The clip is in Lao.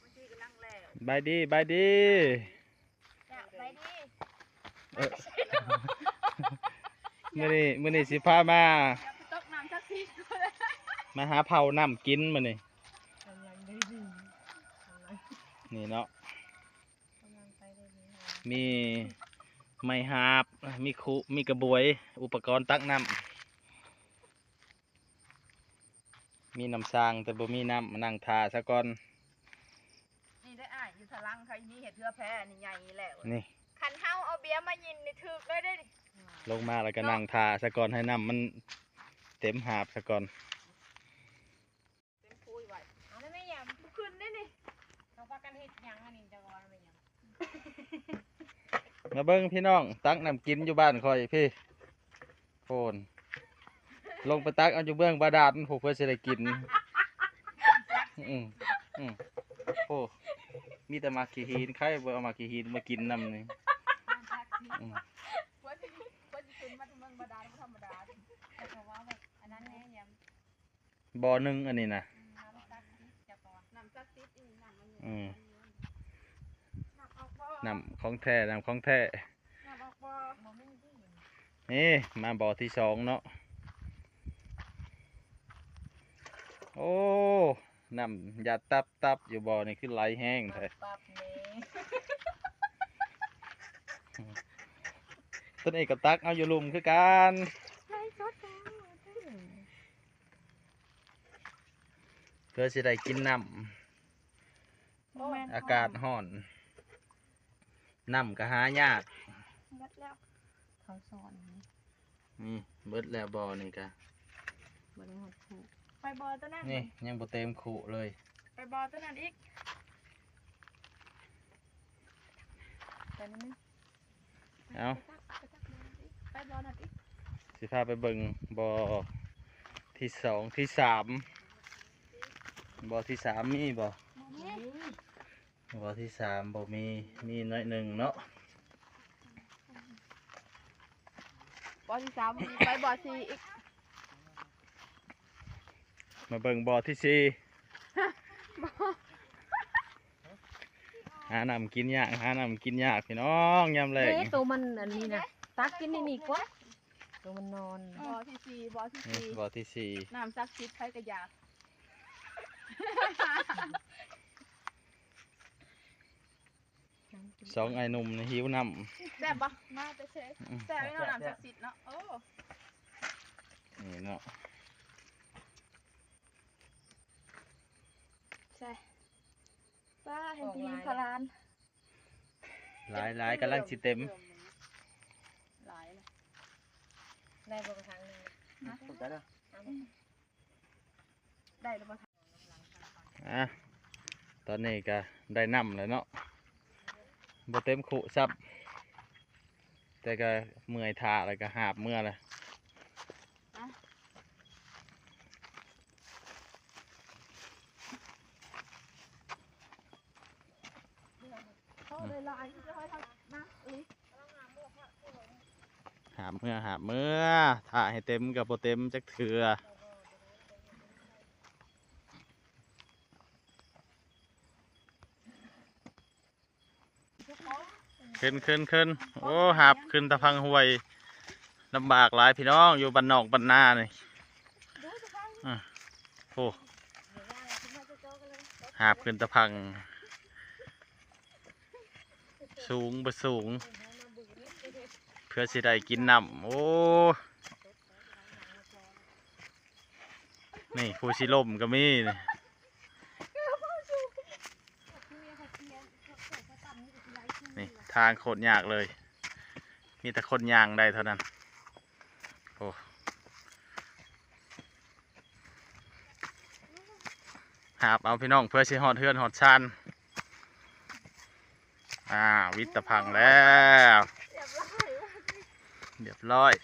ສະບາຍດີ ສະບາຍດີ ເອີ ມື້ນີ້ ມື້ນີ້ຊິພາມາ ມາຫາເຜົານ້ຳກິນມື້ນີ້ ນີ້ເນາະ ມີໄມ້ຫາບ ມີຄຸ ມີກະບວຍ ອຸປະກອນຕັກນ້ຳ. ມີນ້ຳສ້າງແຕ່ບໍ່ມີນ້ຳ ມານັ່ງຖ້າຊະກ່ອນ. ນີ້ໄດ້ອ້າຍ ຢູ່ທາງຫຼັງເຂົາມີເຮັດເຮືອແພນີ້ໃຫຍ່ແລ້ວນີ້ ຄັນເຮົາເອົາເບຍມາຍິນນີ້ຖືກເລີຍເດ້ນີ້ ລົງມາແລ້ວກໍນັ່ງຖ້າຊະກ່ອນ ໃຫ້ນ້ຳມັນເຕັມຫາບຊະກ່ອນ. ເຕັມຄຸຍໄວ້ ເອົາແລ້ວແມ່ຫຍັງບໍ່ຂຶ້ນເດ້ນີ້ ເຂົາພາກັນເຮັດຫຍັງອັນນີ້ ເຈົ້າກໍວ່າແມ່ຫຍັງ. ມາເບິ່ງພີ່ນ້ອງ ຕັກນ້ຳກິນຢູ່ບ້ານຂ້ອຍພີ້ ໂພນ ລົງໄປຕັກເອົາຢູ່ເບື້ອງບາດານພຸ້ນ ເພື່ອຊິໄດ້ກິນ. ອືມ ອືມ ໂອ້ ມີແຕ່ໝາກຂີ້ຫີນ ໃຄບໍ່ເອົາໝາກຂີ້ຫີນມາກິນນຳນີ້. ອືມ ບໍ່ໜຶ່ງອັນນີ້ນະ ອືມ ນ້ຳສັກສິດ ນ້ຳສັກສິດ ອືມ ນ້ຳຂອງແທ້ ນ້ຳຂອງແທ້ ນີ້ມາບໍ່ທີສອງເນາະ. ໂອ້ ນ້ຳຢາດຕັບໆ ຢູ່ບໍ່ນີ້ ຄືໄຫຼແຮງແທ້ ຕັບໆ ນີ້ ຕົນເອງກໍຕັກເອົາຢູ່ລຸ່ມຄືກັນ ເພື່ອຊິໄດ້ກິນນ້ຳ ອາກາດຮ້ອນ ນ້ຳກໍຫາຍາກ. ເບິດແລ້ວ ເຂົາສອນນີ້ ນີ້ເບິດແລ້ວບໍ່ນີ້ກະ ບໍ່ໄດ້ຮອດຄຸ ໄປບໍ່ຕົວນັ້ນ ນີ້ຍັງບໍ່ເຕັມຄຸເລີຍ ໄປບໍ່ຕົວນັ້ນອີກ ໄປນັ້ນ ເອົາ ໄປບໍ່ນັ້ນອີກ ຊິພາໄປເບິ່ງບໍ່ທີສອງ ທີສາມ ບໍ່ທີສາມມີບໍ່? ບໍ່ມີ ບໍ່ທີສາມບໍ່ມີ ມີໜ້ອຍໜຶ່ງເນາະ ບໍ່ທີສາມ ໄປບໍ່ທີສີ່ອີກ. ມາເບິ່ງບໍ່ທີສີ່ ຫານ້ຳກິນຍາກ ຫານ້ຳກິນຍາກພີ່ນ້ອງ ຍາມແລ້ງ ເດ້ ໂຕມັນອັນນີ້ນະ ຕັກກິນໃນນີ້ກ່ອນ ໂຕມັນນອນ ບໍ່ທີສີ່ ບໍ່ທີສີ່ ບໍ່ທີສີ່ ນ້ຳສັກສິດໃຜກໍຢາກ. ສອງອ້າຍໜຸ່ມນີ້ຫິວນ້ຳ ແຊບບໍ່? ມາແຕ່ເຊ ອືມ ແຊບເນາະ ນ້ຳສັກສິດເນາະ ໂອ້ ນີ້ເນາະ ໃຊ່ ປ້າ ເຫັນທີ່ດິນຂະລານ ຫຼາຍໆ ກຳລັງຊິເຕັມ ຫຼາຍ ໄດ້ບໍ່ກະຖາງໜຶ່ງ ນະ ຂອບໃຈເດີ ໄດ້ແລ້ວບໍ່? ອ່ະ ຕອນນີ້ກະໄດ້ນ້ຳແລ້ວເນາະ ບໍ່ເຕັມຄຸຊ້ຳ ແຕ່ກະເມື່ອຍຖ້າ ແລ້ວກະຫາບເມືອແລ້ວ ເອົາຫຼາຍໆ ເອົາໜັກອີກ. ຫາບເມືອ ຫາບເມືອ ຖ້າໃຫ້ເຕັມກໍບໍ່ເຕັມຈັກເທື່ອ ຂຶ້ນ ຂຶ້ນ ຂຶ້ນ ໂອ້ ຫາບຂຶ້ນຕາພັງຫ້ວຍ ລຳບາກຫຼາຍພີ່ນ້ອງ ຢູ່ບ້ານນອກບ້ານນານີ້ ອື ໂອ້ ຫາບຂຶ້ນຕາພັງ ສູງບໍ່ສູງ ເພື່ອຊິໄດ້ກິນນ້ຳ ໂອ້ ນີ້ຜູ້ຊິລົ້ມກໍມີນີ້ ນີ້ທາງໂຄດຍາກເລີຍ ມີແຕ່ຄົນຍ່າງໄດ້ເທົ່ານັ້ນ ໂອ້ ຫາບເອົາພີ່ນ້ອງ ເພື່ອຊິຮອດເຮືອນຮອດຊານ ອ່າ ວິດຕາພັງແລ້ວ ຮຽບຮ້ອຍ